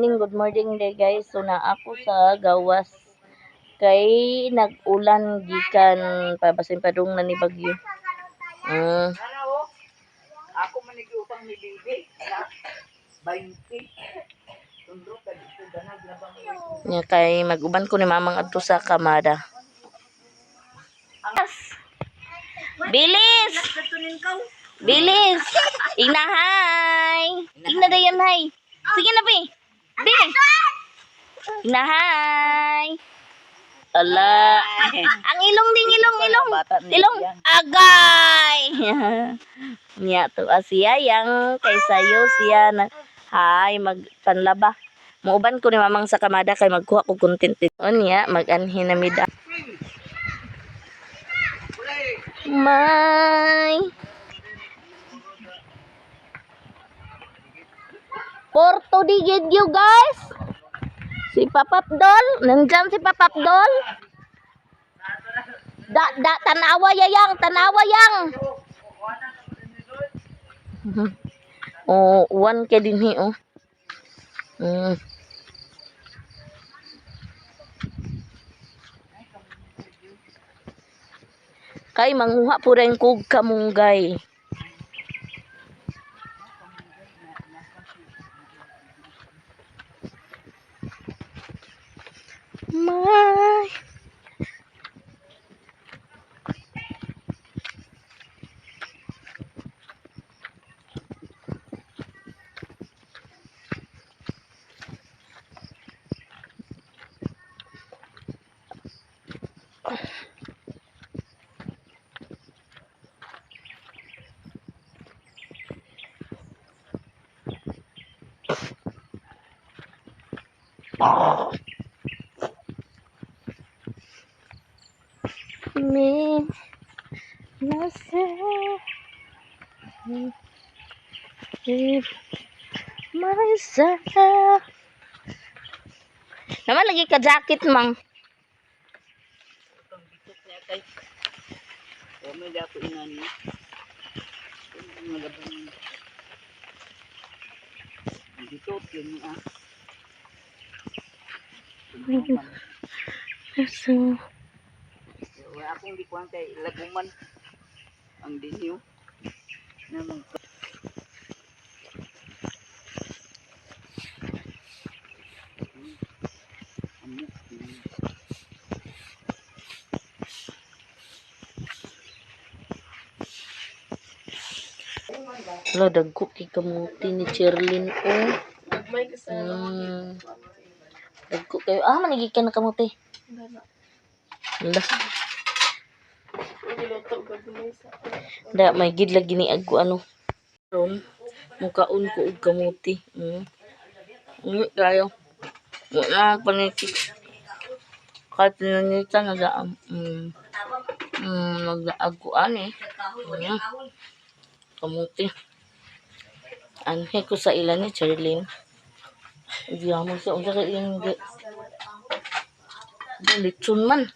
Morning, good morning day, guys. So naa ako sa gawas kay nag-ulan gikan pa basin padung na ni bagyo. Ano oh? Ako man nag-utang ni Bibi na 20. Tundro ka dito danag labang. Nya kay mag-uban ko ni mamang adto sa kamada. Bilis! Bilis! Igna hi! Igna dayon hi. Sige na bi. Bi. Igna hi. Ala. Ang ilong ding ilong ilong. Ilong. Agay. Nya to siya yang kay sayo siya na hi magpanlaba. Muuban ko ni mamang sa kamada kay magkuha ko content dito. Unya mag-anhi na mida. May Porto di you guys. Si Papapdol, nandyan si Papapdol. Da da tanawa yayang, tanawa yang. Oh, uwan kay dinhi oh. Kay manguha po rin kog kamunggay. May me myself myself. Naman lagi ka jacket mang. Ang bitot niya kay. O may dako inani. Ang labang. Ang bitot yun niya. So, Wala akong gikuan kay laguman ang dinyo. Namang wala dagko kay kamuti ni Sherlyn oh. Dagko kayo. Ah, manigi ka na kamuti. Wala. Da may gid lagi ni ag ko ano. Ron, mukaon ko og kamuti. Kayo. Wala paniti. Kahit nanita nagaam. Nagdaag ko ani. Kamuti. Anhe ko sa ilan ni Charlene. Hindi mo sa unsa kay iyang litson man.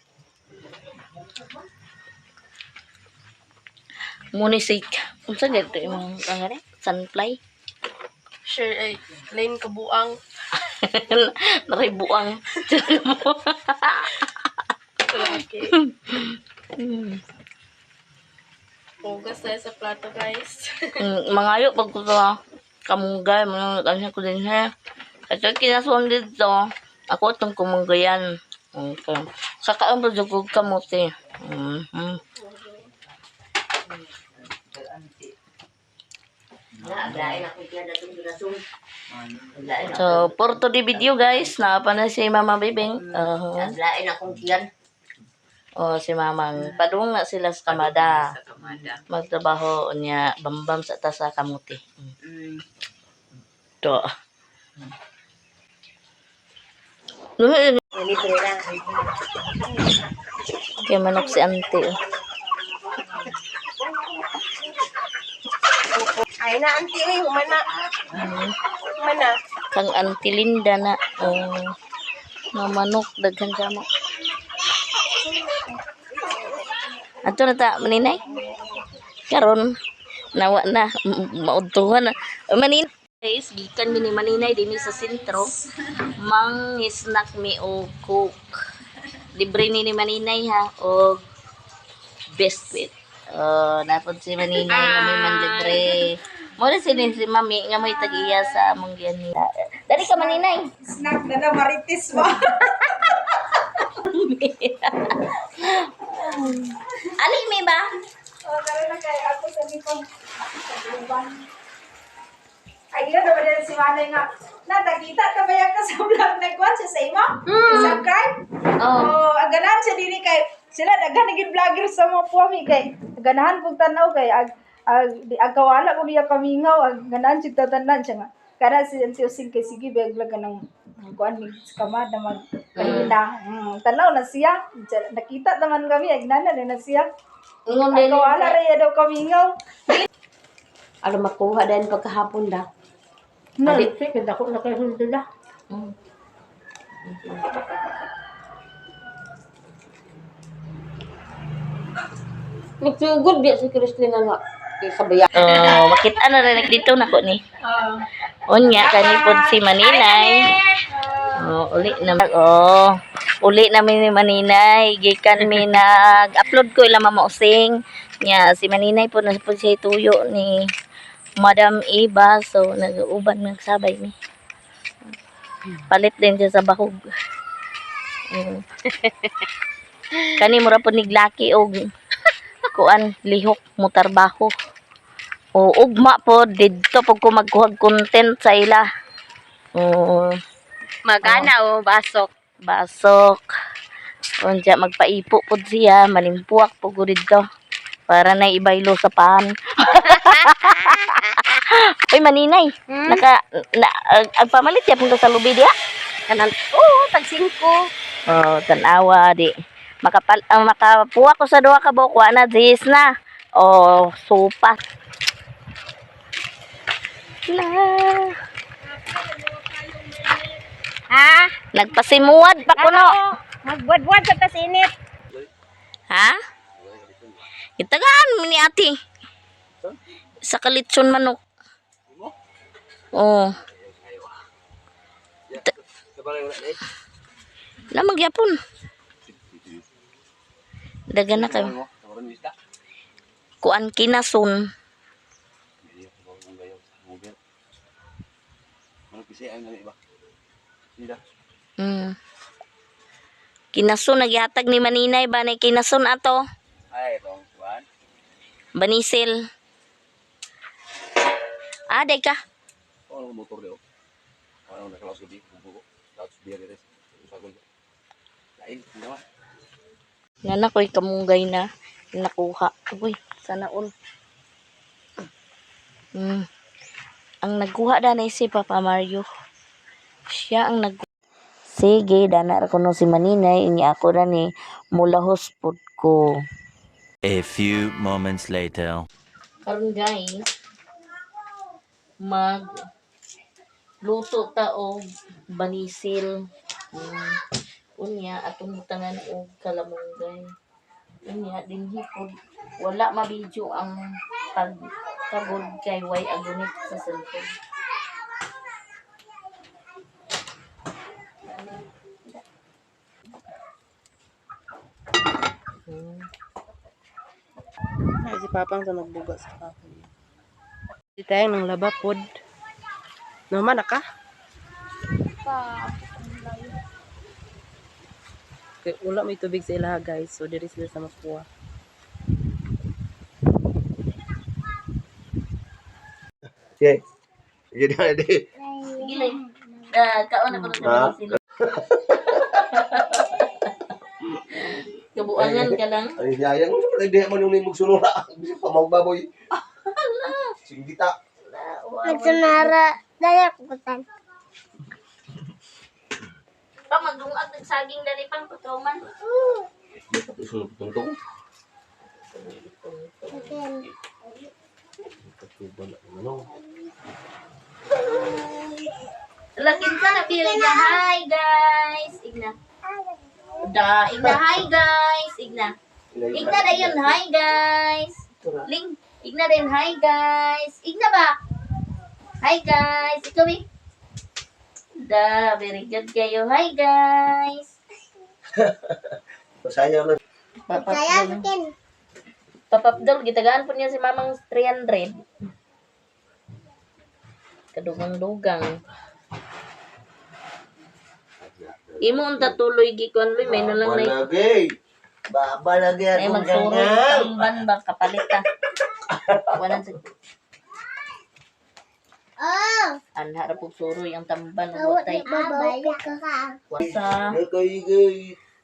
Muni si unsa gyud imong kangare? Sunfly. Sure, ay, lane kabuang. Naray buang. Okay. Hugas tayo sa plato, guys. Mangayo pag ko sa kamunggay, mga anhe ko din he. Kasi kinasuan dito, ako itong kumunggayan. Okay. Kakaon pa dyan ko kamuti. So, for to the video guys, naapa na si Mama Bibing. Lain akong tiyan. Oh, si Mamang. Padung na sila sa kamada. Sa kamada. Magtrabaho niya bambam sa tasa kamuti. To. Libre na. Kaya manok si ante. Oh. Ay na, auntie, uy, humana. Humana. Kang auntie Linda na oh, nga manok daghan sa mo. Ato na ta maninay. Karon nawa na maudtuhan na. Manin Guys, gikan mi ni Maninay dinhi sa sentro. Mang snack mi og Coke. Libre ni ni Maninay ha og biscuit. Oh, napod si Maninay nga may man libre. Mo rin si si Mami nga may tag-iya sa among giyan niya. Dali ka, Maninay. Snack na na marites mo. Ali mi ba? Oh, karon na kay ako sa mikong sa uban. Ay, ila na ba din si Manay nga. Natakita ka ba yan ka sa vlog na kwan siya sa imo? Subscribe? Oh. Oh, ang ganahan siya dili kay sila daghan naging vlogger sa mga puwami kay ganahan pug tan-aw kay ag ag di ag kawala ko niya kamingaw ag ganahan siya tatanan siya nga. Kada si si Using kay sige bag lang ng kuan mig sa kamad na mag kahina. Tanaw na siya. Nakita naman kami ag nana na siya. Ingon Ang dili. kawala ra iya daw kamingaw. Ano makuha dahil pagkahapon da. Na, sige, dako na kayo dula. Nagsugod biya si Christina nga. Kay sabaya. Oh, makita na rin dito na ko ni. Unya kani pod si Maninay. Oh, uli na. Oh, uli na mi ni Maninay. Gikan mi nag-upload ko ila Mama Using. Nya si Maninay po na po siya tuyo ni Madam Eva. So nag-uban nagsabay mi. Palit din siya sa bahog. Kani mura po niglaki og kuan lihok motarbaho. O ugma po didto pag ko magkuhag content sa ila. Oo, Magana o basok. Basok. Unja magpaipo pod siya, malimpuak po ko didto. Para na ibaylo sa pan. Uy, Maninay, naka na, ang pamalit ya punta sa lubi diya. Kanan, oo, tag 5. Oh, tanawa di. Makapal ang makapuwa ko sa duha ka buok wa na this na. Oh, sopa. La. Ha? Nagpasimuad pa kuno. Magbuad-buad sa tas init. Ha? Itagaan mi ni ate. Sa kalitson manok. Oh. Na magyapon. Dagan na kayo. Kuan kinasun. Kinasun nagyatag ni Maninay ba na kinasun ato? Ay, itong kuwan. Banisil. Ah, day ka. Ano motor niyo? Ano nakalaos gabi? Bubo ko. Tapos biya dito. Usagol. Lain, hindi naman. Nga na ko'y kamunggay na nakuha. Uy, sana all. Ang nagkuha na si Papa Mario. Siya ang nag Sige, dana ra kuno si Maninay, inya ako na ni mulahos pud ko. A few moments later. Karon guys, mag luto ta og banisil. Unya atong butangan og kalamunggay. Unya dinhi pod wala mabidyo ang pagkagod kay way agunit sa cellphone. Ay, si Papang sa nagbuga sa kahoy. Di tayo ng laba pod. Naman na ka? Kay wala may tubig sa ilaha guys, so diri sila sa makuha. Sige. Sige na, di. Sige lang. Kaon na ko ng banisil. Kabuangan ka lang. Ay, sayang. Hindi man yung nimog sunura. Bisa pa magbaboy. Singgita. Magsunara, daya kutan. Pa magdungag ng saging dali pang pagkauman. Sunod tungtong. Okay. Katuban na ano. Lakin sa na igna hi guys. Igna. Da, igna hi guys. Igna. Igna na yun, hi guys. Ling, igna din hi guys. Igna ba? Hi guys! Ikaw eh. Da, very good kayo. Hi guys! Pasayaw lang. Saya Papapdol. bikin. Papapdol, gitagaan po niya si Mamang 300. Kadugang-dugang. Imo unta tuloy gikuan loy may na lang na Lagi. Baba lagi ay akong magsuro ganyan. tamban ba kapalit ta. Walang sa Oh, anha ra pug suroy ang tamban ug awak watay di babaw ka. sa Nakay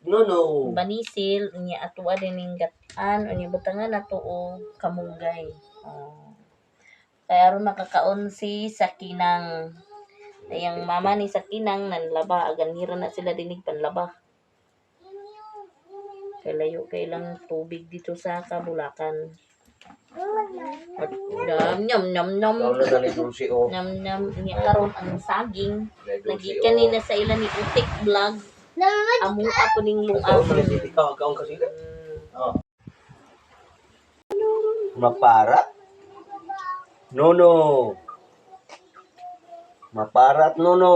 no no. banisil unya atua din ning gatan unya butangan nato og kamunggay. Oh. Kaya aron makakaon si Sakinang. Ayang mama ni Sakinang nanlaba aganhira na sila dinig panlaba. Kay layo kay lang tubig dito sa Kabulakan. At nyam nyam nyam nyam. Ikaw na dali dulce oh. Nyam nyam niya karon ang saging. Dali dulce, Nagikan ni oh. na sa ila ni Utik Vlog. Naman Amo pa po ning Ikaw luang. man si ikaw kaon kasi. Oh. Maparat? No no. Maparat no no.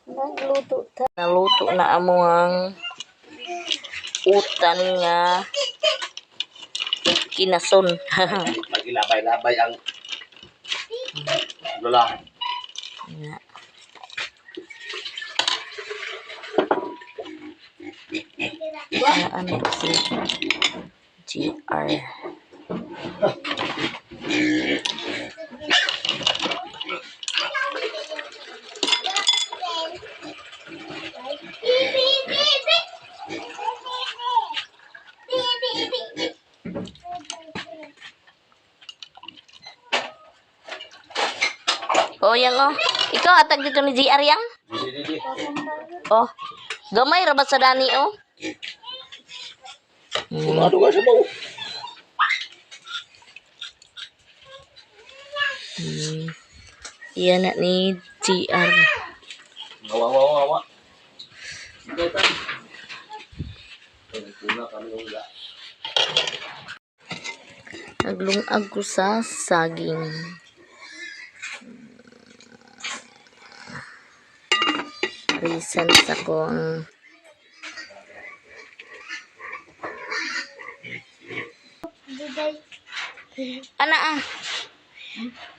Nagluto ta. Naluto na amo ang utan nga kinason. Magilabay-labay ang lola. Nga. Ano si GR. Bibi bibi. Bibi bibi. Oh, yang oh. Ikaw atag dito ni GR yang? Di di di. Oh. Gamay ra ba sa dani oh? Ano ka sa bawo? Iyan na ni GR. Awa awa awa. Ikaw ta. Nagpuna kami ng ula. Naglungag ko sa saging. Reason sa kong Ana ah.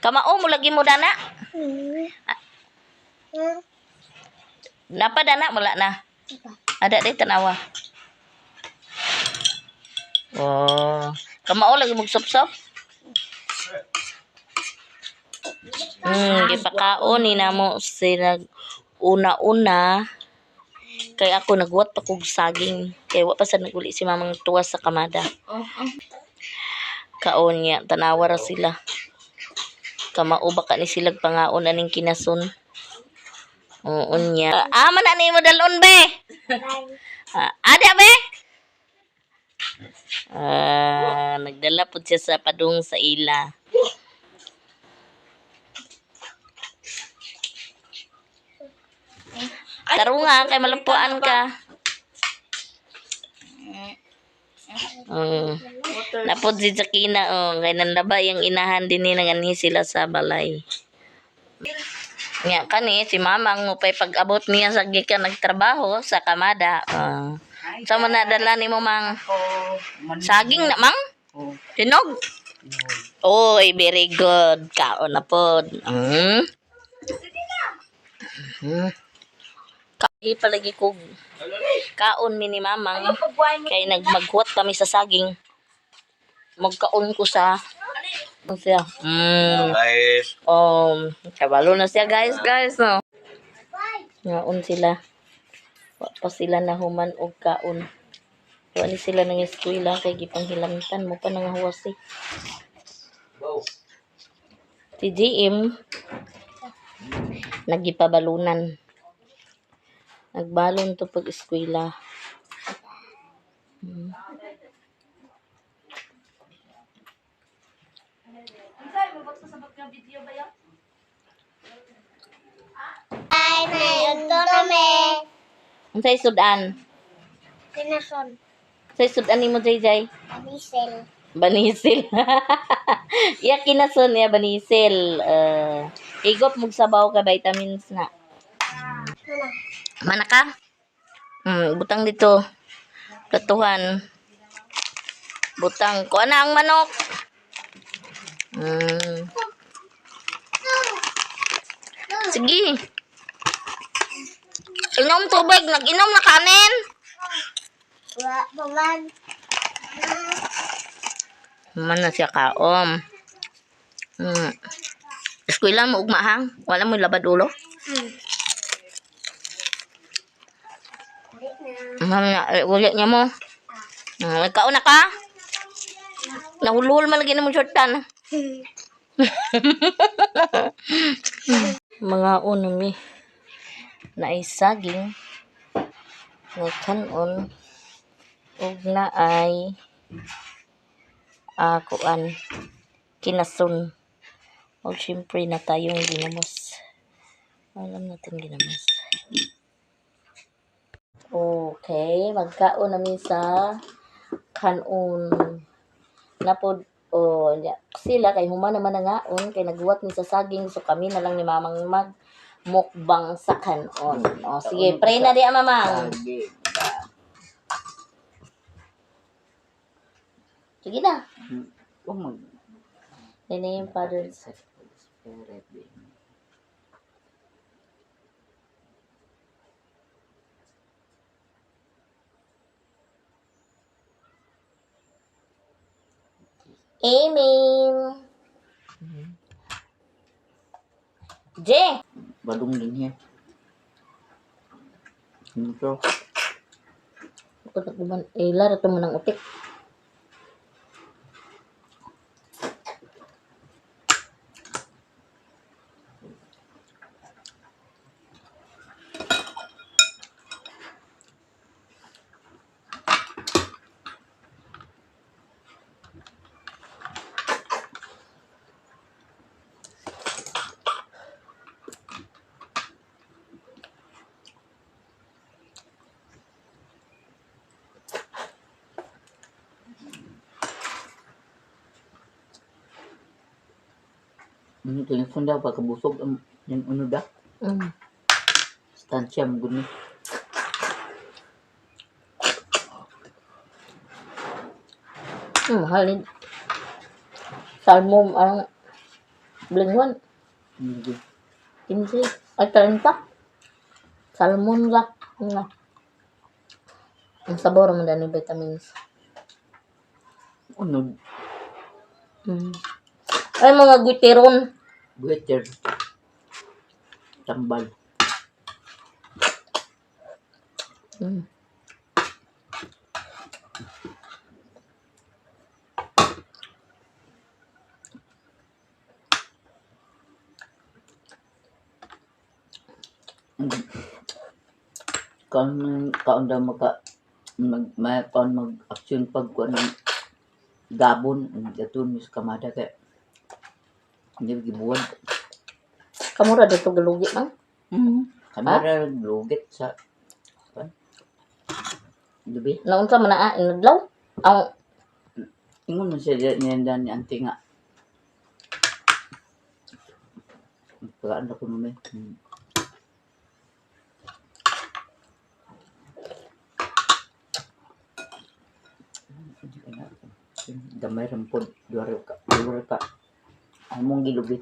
Kamao mo lagi mo dana. Napa dana wala na. Ada di tanawa. Oh, kamao lagi magsop-sop. Gipakaon ni namo sila una-una kay ako nagwat pa kog saging kay wa pa sa naguli si mamang tuwas sa kamada. Kaon niya tanawa ra sila. Kamao ba ka ni silag pangaon aning kinason. Oo niya. Ah, man na nimo dalon be. Ah, ada be. Ah, nagdala pud siya sa padung sa ila. Tarunga kay malampuan ka. Napod si Sakina oh, kay nanlaba yung inahan din ni nanganhi sila sa balay. Nga kani si Mamang mo pay pag-abot niya sa gikan nagtrabaho sa kamada. Oh. Sa man nadala nimo mang Oh, man. saging na mang? Oh. Tinog? Oy, very good. Kaon na pod. Kaon palagi kog kaon mi ni Mamang kay nagmaghuwat kami sa saging. Magkaon ko sa ano siya. Guys. Kabalo na siya guys, guys no. Ngaon sila. Wa pa sila nahuman og kaon. Wa ni sila nang eskwela kay gipanghilamtan mo pa nangahuwas eh. Wow. Si GM nagipabalunan. Nagbalon to pag eskwela. Ay, may na me. Unsay sudan? Kinason. Unsay sudan nimo Jay Jay? Anisel. Banisil. Iya kinason niya banisel. Igop mug sabaw ka vitamins na. Mana ka? Butang dito. Platuhan. Butang. Kuha na ang manok. Sige. Inom tubig. Nag-inom na kanin. Wa pa man. Man na siya kaom. Eskwela mo ugma hang. Wala mo labad ulo. Ma'am na, eh, ulit niya mo. Ikaw na ka? Nahulhul man lagi na mo shortan. Mga uno mi. Naay saging. Naay kanon. Ug naay kuan kinason. O syempre na tayong ginamos. Alam natin ginamos. Okay, magkaon namin sa kanon. Napod o nya, sila kay human naman nangaon kay naghuwat mi sa saging, so kami na lang ni mamang mag mukbang sa kanon. O sige, pray na di ah, mamang. Sige. Sige na. Umag. In the name Father, Spirit. Amen. J. Badong din niya. Ito. Eh, lara ito mo ng utik. Ano telefon daw pagkabusog ang yung ano da. Stansya mo guni. Mahal ni. Salmon, ang blingon. Hindi. 15. Ay, 30. Salmon ra. Nga. Ang sabaw ra man ni vitamins. Unod. Ay, mga guiteron. Bueter. Tambal. Kaon kaon daw maka mag ma, kaon mag action pag kuan ng gabon ato mis kamada kay hindi gibuwad. Kamura dito galugi man. Kamara lugit sa kuan. Lubi. Naunsa man na ah, inadlaw. Ang Ingon man siya niya ni ante nga. Pagkaan ako naman. Gamay rampod. Duha ka. Duha ka. Among gilubit.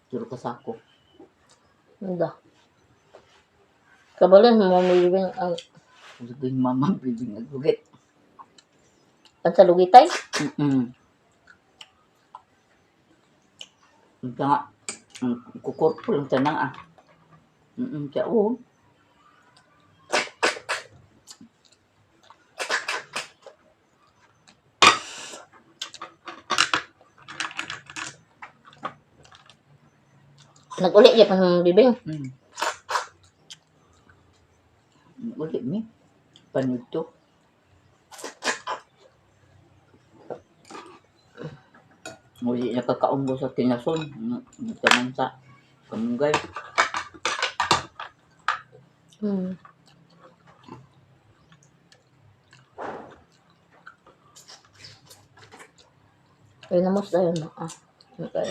Duro ka sako. Hindi. Kabalin mo mo ang Lubing mama, bibing aglugit. ang sa lugitay. Ika nga, kukurpo lang tanang ah. Kaya oo. Nag-uli gyud pang bibing. Uli mi. Panood to. Uli nakakaumbo sa tinason. Tanan sa kamunggay. Ay, namos tayo na. Ah, okay.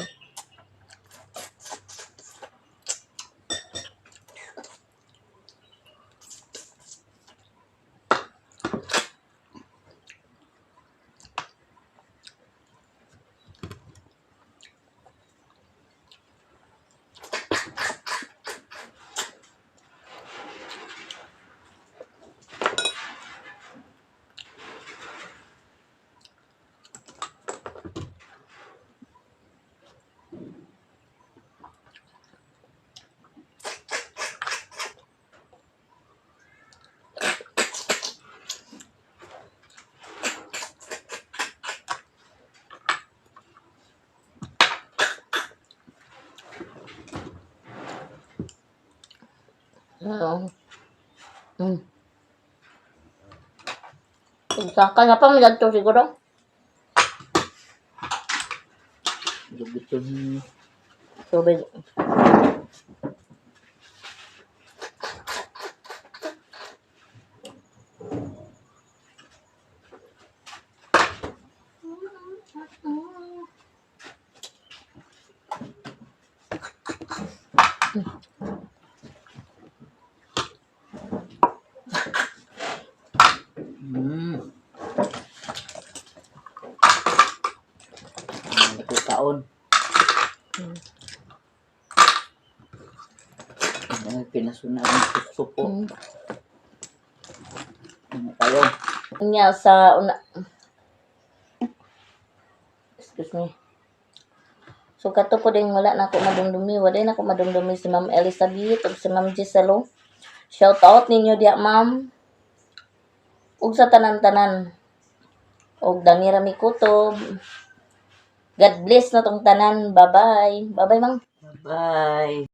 Oo. Saka na pa mo to siguro. Lugit yun. Tubig. Ano ko kaon? Ano, pinasuna ang supo. Ano kayo? Nya sa una. Excuse me. So kato po din wala na ako madumdumi. Wala na ako madumdumi si Ma'am Elizabeth ug si Ma'am Giselo. Shout out ninyo diya, ma'am. Ug sa tanan-tanan. Og dami rami kutob. God bless na tong tanan. Bye-bye. Bye-bye, ma'am. Bye.